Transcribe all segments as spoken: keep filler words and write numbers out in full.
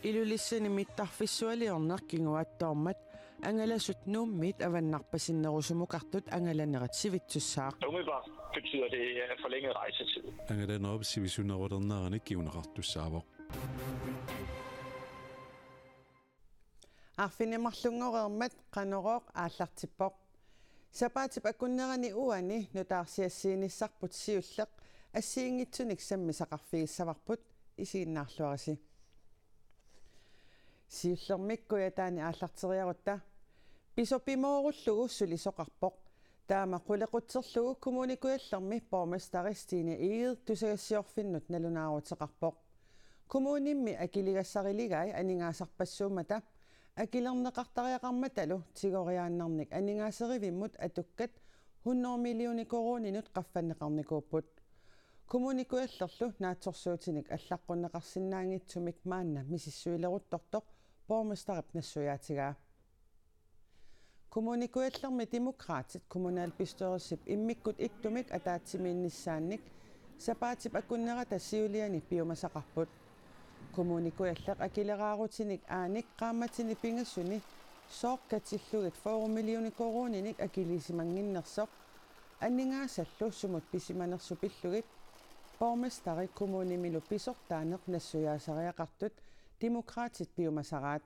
Ilulissani mittarfissualiorneq kinguaattoormat angalasut Nuummiit avannarpasinnerusumukartut angalanerit sivitsussaaq. Umiddelbart betyder det øh, forlænget rejsetid. Angalanerup sivisunerulerneranik kinguneqartussaavoq. Arfineq-marlunngoreermat Qanorooq aallartippoq. Sapaatip akunnerani uani nutaarsiassiinissarput siulleq assigiinngitsunik sammisaqarfigissavarput, isiginnaarluarisi. Siullermik Kujataani aallarteriarutta. Pisoq pimoorullugu sulisoqarpoq. Taama qulequtserlugu Kommune Kujallermi borgmesteri Stine Egede tusagassiorfinnut nalunaaruteqarpoq. Kommunimmi akiligassariligai aningaasarpassuummata akilerneqartariaqarmatalu tigoriaannarnik aningaaserivimmut atukkat hundrede millioner koruuninut qaffanneqarnikuupput. Kommune Kujallerlu naatsorsuutinik allaqqunneqarsinnaanngitsumik maanna misissuileruttortoq borgmesterip nassuiaatigaa. Kommune Kujallermi Demokraatit kommunalbestyrelsip immikkut ittumik ataatsimiinnissaannik sapaatip akunnerata siuliani piumasaqarput. Kommune Kujalleq akileraarutinik aanik qaammatini pingasuni sooq katillugit fyrre millioner koruuninik akiliisimannginnersoq aningaasallu sumut pisimanersoq pillugit borgmesteri kommunimilu pisortaaneq nassuiaasariaqartut Demokraatit piumasaraat.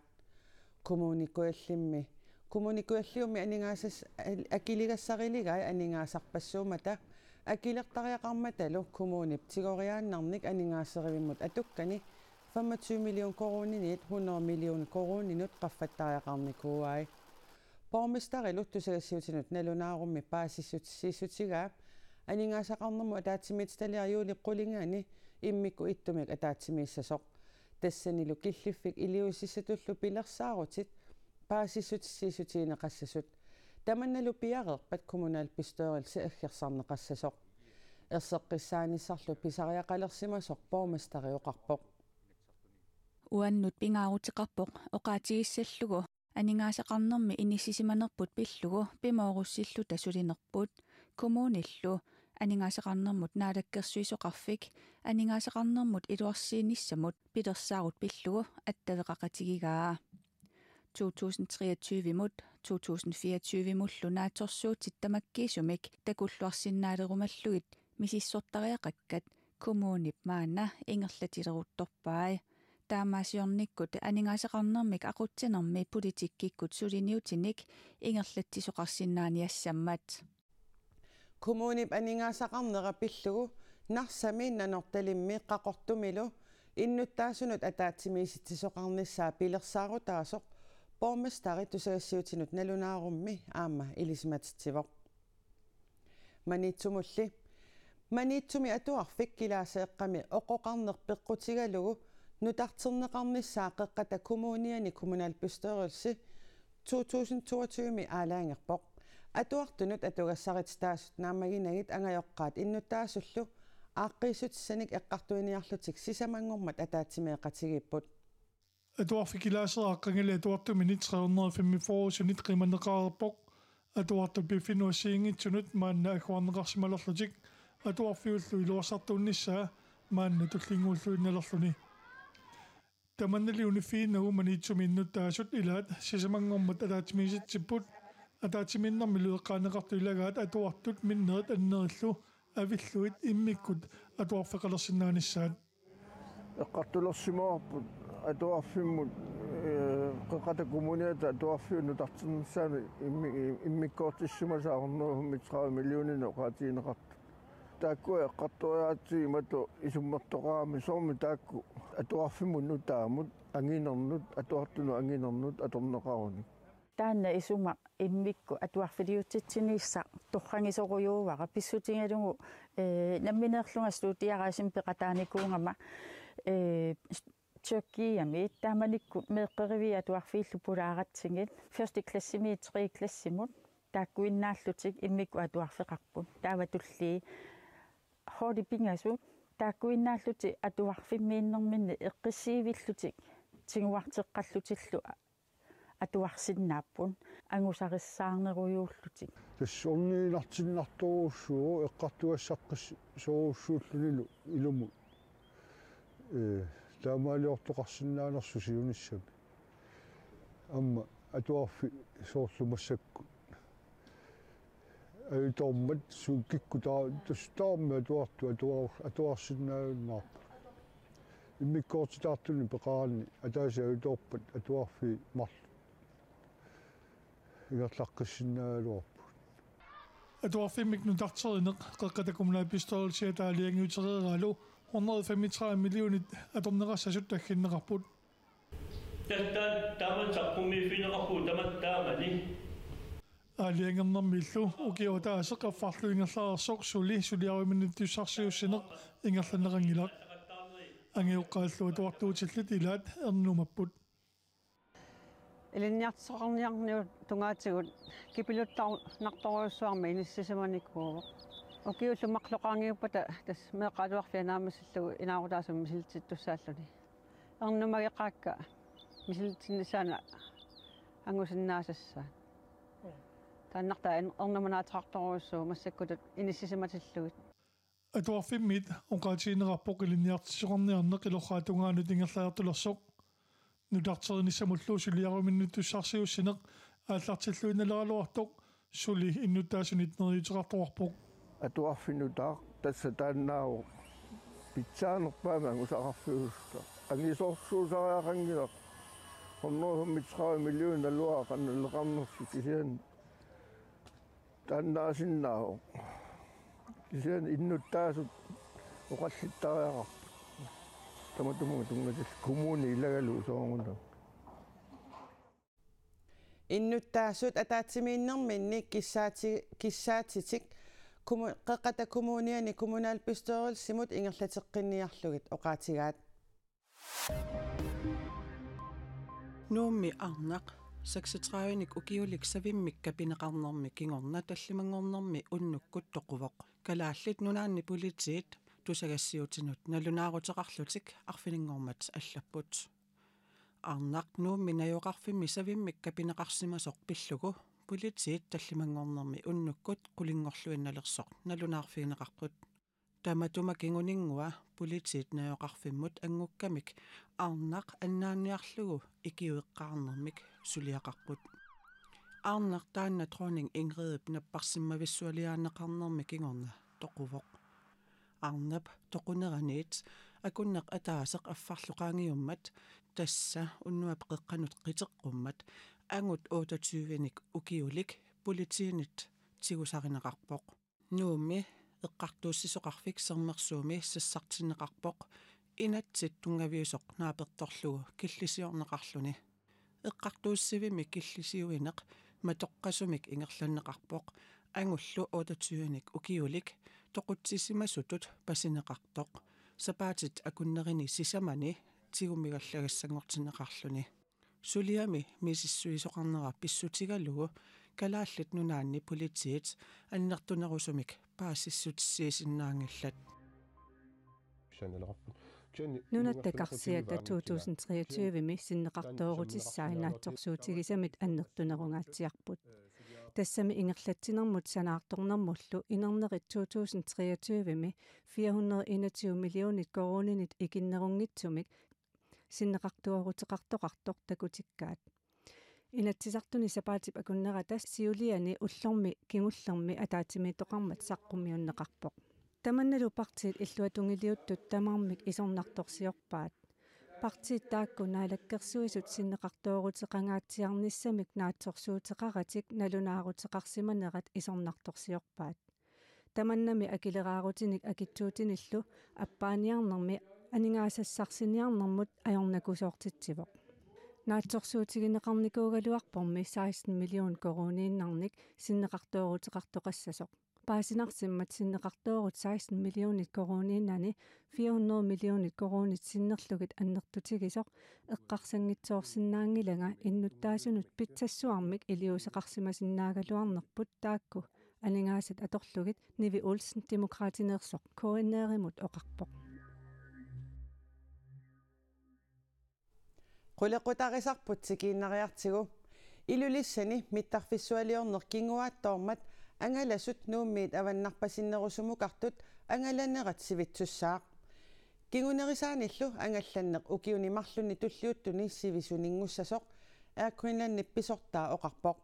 Kommune Kujallimmi, Kommune Kujalliummi aningaasas-, akiligassariligai aningaasarpassuummata akilertariaqarmatalu kommunip tigoriaannarnik aningaaserivimmut atukkani femogtyve millioner koruuniniit hundrede millioner koruuninut qaffattariaqarnikuuai. Borgmesterilu tusagassiutinut nalunaarummi paasissutissiissutigaa aningaasaqarnermut ataatsimiititaliaq juulip qulingiani immikkut ittumik ataatsimiissasoq. Tassanilu killiffik iliuusissatullu pilersaarutit paasissutissiissutigineqassasut. Tamannalu piareerpat kommunalbestyrelse aggersarneqassasoq. Erseqqissaanissarlu pisariaqalersimasoq borgmesteri oqarpoq. Uannut pingaaruteqarpoq oqaatigissallugu aningaasaqarnermi inissisimanerput pillugu pimoorussilluta sulinerput. Kommunillu aningaasaqarnermut naalakkersuisoqarfik aningaasaqarnermut iluarsiinissamut pilersaarut pillugu attaveqaqatigigaa. To tusind treogtyve-mut to tusind fireogtyve-mullu naatsorsuutit tamakkiisumik takulluarsinnaalerumallugit misissortariaqakkat kommunip maanna ingerlatileruttorpai. Taamaasiornikkut aningaasaqarnermik aqutsinermi politikkikkut suliniutinik ingerlatsisoqarsinnaaniassammat. Kommunip aningaasaqarnera pillugu Narsami, Nanortalimmi Qaqortumilu innuttaasunut ataatsimiisitsisoqarnissaa pilersaarutaasoq borgmesteri tusagassiutinut nalunaarummi aamma ilisimatitsivoq. Maniitsumulli. Maniitsumi atuarfik Kilaaseeqqami oqoqarneq peqqutigalugu nutarterneqarnissaa Qeqqata Kommuniani kommunalbestyrelse to tusind toogtyve-mi aalajangerpoq. Atuartunut atugassarititaasut naammaginagit angajoqqaat innuttaasullu aaqqiissutissanik eqqartuiniarlutik sisamanngormat ataatsimeeqatigiipput. Atuarfik Kilaaseeqqap qangali atuartuminit tre hundrede femogfyrre-sunit qimaneqareerpoq. Atuartut piffinnut assigiinngitsunut maanna agguarneqarsimalerlutik atuarfiullu iluarsartuunnissaa maanna tullinnguulluinnalerluni. Tamannali uniffiginnagu Maniitsumi innuttaasut ilaat sisamanngormat ataatsimiisitsipput. Ataatsimiinnermilu eqqaaneqartut ilagaat atuartut minnerit annerillu avillugit immikkut atuarfeqalersinnaanissaat. Eqqartulersimavarput atuarfimmut, ee, Qeqqata Kommuniata atuarfiup nutarternissaanut immi-, immikkoortissimasaat hundrede og femogtredive millioner oqaatigineqartut. Taakkua eqqartoriaratsigit imatut isummertoqarami soormi taakku atuarfimmut nutaamut anginernut, atuartunut anginernut atorneqarunik. Taanna isumaq immikkut atuarfiliutitsinissaq torragisorujuuara pissutigalugu, ee, nammineerlunga studiaraasim peqataanikuugama, ee, Tyrkiami taamanikkut meeqqeriviit atuarfiillu pulaaratsigit første klassimiit tredje klassimut taakkuinnaallutik immikkut atuarfeqarput. Taava tullii holdi pingasut taakkuinnaallutik atuarfimmiinnerminni eqqissiivillutik tiguarteqqallutillu atuarsinnaapput angusarissaarnerujuullutik. Tassa orniginartinnartorujussuuvoq eqqartugassaqqissorujussuullunilu ilumut. Ee, taamaaliortoqarsinnaanersoq siunissami. Aamma atuarfik soorlu massakkut ajutoormat su-, kikkut taa-, tassa tamarmik atuartut atuar-, atuarsinnaajunnaarput. Immikkoortitaartunik peqarani ataaseq ajutoorpat atuarfiit marluk ingerlaqqissinnaagaluarput. Atuarfimmik nutarterineq Qeqqata Kommunalbestyrelsiata aalajangiutereeraalu hundrede femogtredive millionit atorneqassasut tagginneqarput. Tassa taama saqqummiiffigineqarpugut tamatta taamani. Aalajangernermillu ukioq ataaseq affarlu ingerlareersoq suli suliaruminniittussarsiuussineq ingerlanneqanngilaq. Angajoqqaallu atuartuutillit ilaat ernumapput. Ilinniartitsisoqarniarnigut tungaatigut kipiluttarnartorujussuarmik inissisimanikuuvoq. Ukiullu marluk qaangiuppata tassa meeqqat atuarfiat naammassillugu inaarutaasumik misilitsittussaalluni. Ernumageqaakka misilitsinnissaannut angusinnaasassaat. Taannartaa en-, ernumanaateqartorujussuuvoq massakkutut inissisimatillugit. Atuarfimmit oqaatigineqarpoq ilinniartitsisoqarniarneq ilorraap tungaanut ingerlaartulersoq. Nutarterinissamullu suliaruminniittussarsiuussineq aallartilluinnaleraluartoq suli innuttaasunit neriuuteqartoqarpoq. Atuarfik nutaaq tassa taannaavoq pitsaanerpaamik angusaqarfiusussaq. Angisoorsuusariaqanngilaq. Hundrede femogtredive millioner naluara qanoq naleqarnersoq kisianni taannaasinnaavoq. Kisianni innuttaasut oqallittariaqarput. Tamatumunnga tunngatillugu kommuni ilagalugu soorunami. Innuttaasut ataatsimiinnerminni kissaati-, kissaatitik kommu-, Qeqqata Kommuniani kommunalbestyrelsimut ingerlateqqinniarlugit oqaatigaat. Nuummi Arnaq seksogtredivenik ukiulik savimmik kapineqarnermi kingorna tallimanngornermi unnukkut toquvoq. Kalaallit Nunaanni Politiit tusagassiuutinut nalunaaruteqarlutik arfininngormat allapput. Arnaq Nuummi najugaqarfimmi savimmik kapineqarsimasoq pillugu politiit tallimanngornermi unnukkut qulinngorluinnalersoq nalunaarfigineqarput. Tamatuma kinguninngua politiit najugaqarfimmut angukkamik Arnaq annaanniarlugu ikiueqqaarnermik suliaqarput. Arnaq taanna dronning Ingridip napparsimmavissualiaanneqarnermi kingorna toquvoq. Arnap toquneraniit akunneq ataaseq affarlu qaangiummat, tassa unnuap qeqqanut qiteqqummat, angut otteogtyvenik ukiulik politiinit tigusarineqarpoq. Nuummi Eqqartuussisoqarfik Sermersuumi sassartinneqarpoq inatsit tunngaviusoq naapertorlugu killisiorneqarluni. Eqqartuussivimmi killisiuineq matoqqasumik ingerlanneqarpoq angullu otteogtyvenik ukiulik toqutsisimasutut pasineqartoq, sapaatit akunnerini sisamani tigumigallagassanngortinneqarluni. Suliami misissuisoqarnera pissutigalugu Kalaallit Nunaanni Politiit annertunerusumik paasissutissiisinnaanngillat. Nunatta Karsiata to tusind treogtyve-mi sinneqartoorutissaat naatsorsuutigisamit annertunerungaatsiarput. Tassami ingerlatsinermut sanaartornermullu inernerit to tusind treogtyve-mi fire hundrede enogtyve millionit koruuninit ikinnerunngitsumik sinneqartooruteqartoqartoq takutikkaat. Inatsisartuni sapaatip akunnerata siuliani ullormi kingullermi ataatsimiittoqarmat saqqummiunneqarpoq. Tamannalu partiit illuatungiliuttut tamarmik isornartorsiorpaat. Partiit taakku Naalakkersuisut sinneqartooruteqangaatsiarnissamik naatsorsuuteqaratik nalunaaruteqarsimanerat isornartorsiorpaat. Tamannami akileraarutinik akitsuutinillu appaaniarnermi aningaasassarsiorniarnermut ajornakusoortitsivoq. Naatsorsuutigineqarnikuugaluarpormi seksten million koruuniinnarnik sinneqartooruteqartoqassasoq. Paasinarsimmat sinneqartoorut seksten millionit koruuniinnani fire hundrede millionit koruunit sinnerlugit annertutigisoq eqqarsanngitsoorsinnaanngilanga innuttaasunut pitsassuarmik iliuuseqarsimasinnaagaluarnerput taakku aningaasat atorlugit, Nivi Olsen Demokraatineersoq K N R-imut oqarpoq. Qulequtarisarput tikiinnariartigu. Ilulissani mittarfissualiorneq kinguaattoormat angalasut Nuummiit avannarpasinnerusumukartut angalanerat sivitsussaaq. Kingunerisaanillu angallanneq ukiuni marlunni tulliuttuni sivisuninngussasoq Air Greenlandip pisortaa oqarpoq.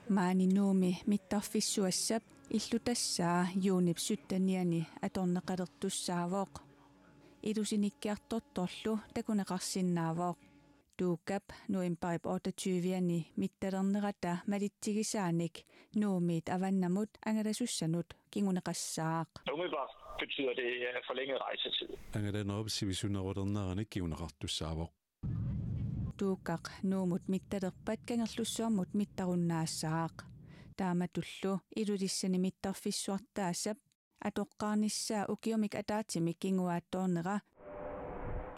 Maani Nuummi mittarfissuassap illutassaa juunip syttenianni atorneqalertussaavoq. Ilusinikkiartortorlu takuneqarsinnaavoq. Tuukkap novembarip otteogtyvianni mittalernerata malitsigisaanik Nuummiit avannamut angalasussanut kinguneqassaaq. Umiddelbart betyder det, øh, forlænget rejsetid. Angalanerup sivisunerulernerani kinguneqartussaavoq. Tuukkaq Nuummut mittalerpat Kangerlussuarmut mittarunnaassaaq. Taamatullu Ilulissani mittarfissuartaasap atoqqaarnissaa ukiumik ataatsimik kinguaattoornera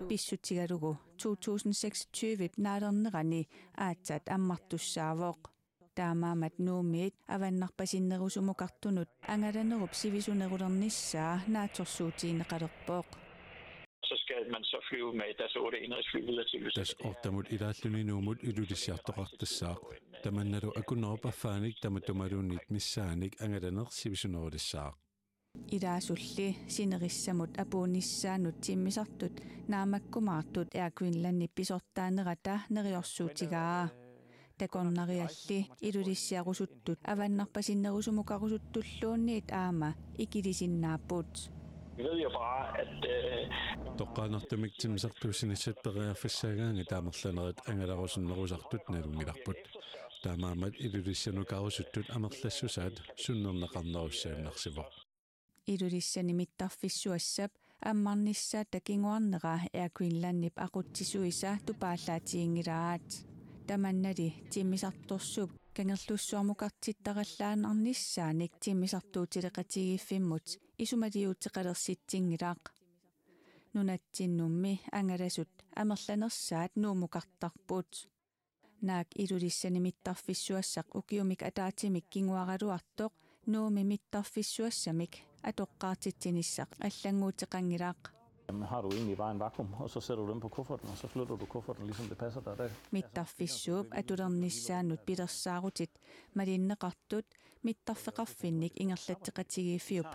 pissutigalugu to tusind seksogtyve naalernerani aatsaat ammartussaavoq. Taamaammat Nuummiit avannarpasinnerusumukartunut angalanerup sivisunerulernissaa naatsorsuutigineqalerpoq. Så skal man så flyve med Dash otte indenrigsfly videre til Ilulissat. Dash ottemut ilaalluni Nuummut Ilulissartoqartassaaq. Tamannalu akunnerup affaanik tamatumaluunniit missaannik angalaneq sivisunerulissaaq. Ilaasulli sinerissamut apuunnissaannut timmisartut naammakkumaartut Air Greenlandip pisortaanerata neriorsuutigaa. Takornarialli Ilulissiarusuttut avannarpasinnerusumukarusuttulluunniit aamma ikilisinnaapput. Vi ved jo bare, at, øh, Toqqaannartumik timmisartuussinissat periarfissaagaangatta amerlanerit angalarusunnerusartut nalunngilarput. Taamaammat Ilulissanukarusuttut amerlassusaat sunnerneqarnerussaannarsivoq. Ilulissani mittarfissuassap ammarnissaata kinguarnera Air Greenlandip aqutsisuisa tupaallaatiginngilaat. Tamannali timmisartorsuup Kangerlussuarmukartittarallaannarnissaanik timmisartuutileqatigiiffimmut isumaliuuteqalersitsinngilaat. Nunatsinnummi angalasut amerlanersaat Nuummukartarput. Naak Ilulissani mittarfissuassaq ukiumik ataatsimik kinguaraluartoq Nuummi mittarfissuassamik atoqqaartitsinissaq allannguuteqanngilaq. Jamen, har du egentlig bare en vakuum, og så sætter du dem på kufferten, og så flytter du kufferten, ligesom det passer dig. Der. Mittarfissuup atulernissaanut pilersaarutit malinneqartut mittarfeqarfinnik ingerlatseqatigiiffiup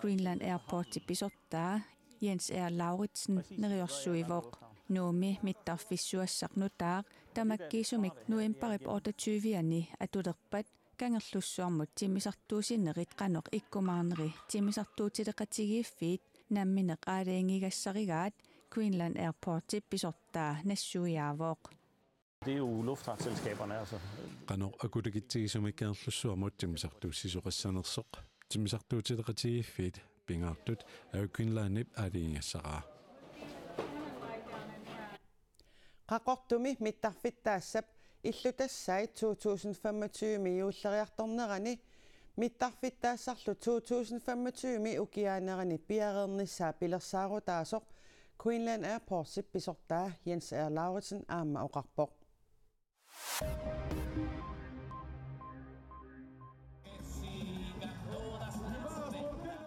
Greenland Airportip pisortaa Jens R. Lauritsen neriorsuivoq. Nuummi mittarfissuassaq nutaaq tamakkiisumik novembarip otteogtyvianni atulerpat Kangerlussuarmut timmisartuussinerit qanoq ikkumaarneri timmisartuutileqatigiiffiit namminneq aalajangigassarigaat Greenland Airportip pisortaa nassuiaavoq. Det er jo luftfartsselskaberne, altså. Qanoq akulikitsigisumik Kangerlussuarmut timmisartuussisoqassanersoq, timmisartuutileqatigiiffiit pingaartut Air Greenlandip aalajangigassaraa. Qaqortumi mittarfittaassap illutassai to tusind femogtyve juulleriartornerani mittarfittaassarlu to tusind femogtyve ukiaanerani piareernissaa pilersaarutaasoq Greenland Airportsip pisortaa Jens R. Lauritsen aamma oqarpoq.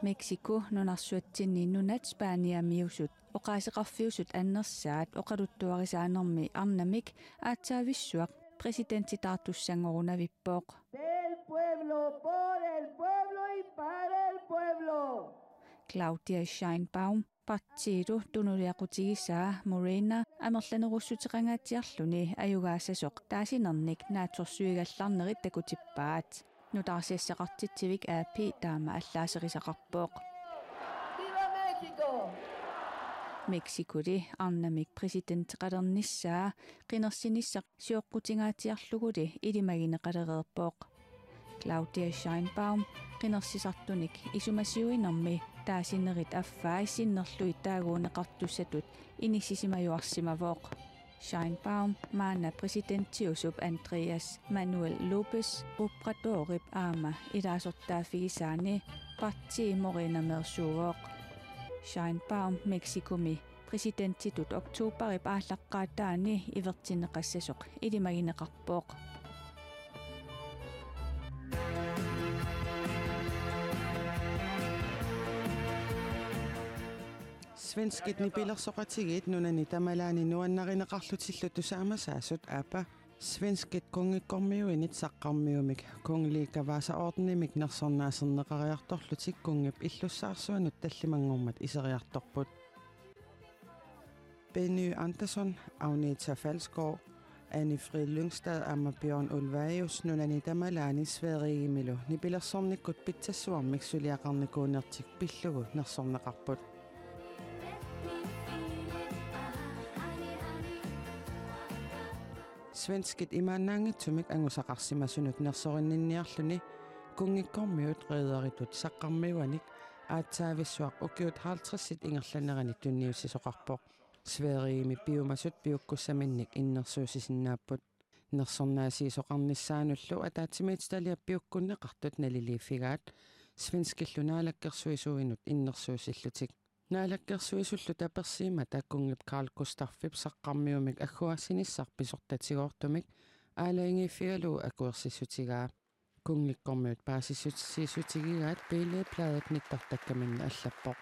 Mexico nunarsuatsinni nunat Spaniamiusut oqaaseqarfiusut annersaat oqaluttuarisaanermi arnamik aatsaavissuaq præsidentitaartussanngorunavippoq. Del pueblo, por el pueblo y para el pueblo. Claudia Sheinbaum partiilu tunuliaqutigisaa Morena amerlanerussuteqangaatsiarluni ajugaassasoq taasinernik naatsorsuigallarnerit takutippaat. Nutaarsiassaqartitsivik A P taama allaaserisaqarpoq. Viva México! Mexicoli arnamik præsidenteqalernissaa qinersinissaq sioqqutingaatsiarluguli ilimagineqalereerpoq. Claudia Sheinbaum qinersisartunik isumasiuinermi taasinerit affai sinnerlugit taaguunneqartussatut inissisimajuarsimavoq. Sheinbaum maanna præsidentiusup Andrés Manuel López Obradorip aamma ilaasortaaffigisaani partii Morenameersuuvoq. Sheinbaum Mexicomi præsidentitut oktobarip aallaqqaataani ivertinneqassasoq ilimagineqarpoq. Svenskit nipilersoqatigiit nunani tamalaani nuannarineqarlutillu tusaamasaasut aappa Svenskit kunngikkormiuinit saqqarmiumik Kungliga Vasaordenimik nersornaaserneqariartorlutik kunngip illussaarsuanut tallimanngormat iseriartorput. Benny Andersson, Agnetha Falsgaard, Anne Frid Lyngstad aamma Bjørn Ulvaeus nunani tamalaani Sverigemilu nipilersornikkut pitsassuarmik suliaqarnikuunertik pillugu nersorneqarput. Svenskit imaannaanngitsumik angusaqarsimasunut nersorinninniarluni kunngikkormiut rederitut saqqarmiuanik aatsaavissuaq ukiut halvtredsit ingerlaneranni tunniussisoqarpoq. Sverigemi piumasut piukkussaminnik innersuussisinnaapput. Nersornaasiisoqarnissaanullu ataatsimiititaliap piukkunneqartut naliliiffigaat svenskillu naalakkersuisuinut innersuussillutik. Naalakkersuisullu tapersiimmata kunngip Carl Gustafip saqqarmiumik agguaassinissaq pisortatigoortumik aalajangiiffigalugu akuersissutigaa. Kunngikkormiut paasissutissiissutigigaat Billedbladet nittartakkaminni allappoq.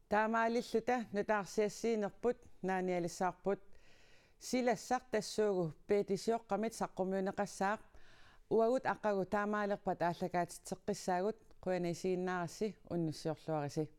Taamaalilluta nutaarsiassiinerput naanialissavarput. Silassaq tassuugu Peeti Sioqqamit saqqummiunneqassaaq. Uagut aqagu taamaalerpat aallakaatitseqqissaagut, qujanaq isiginnaarassi, unnussiorluarisi.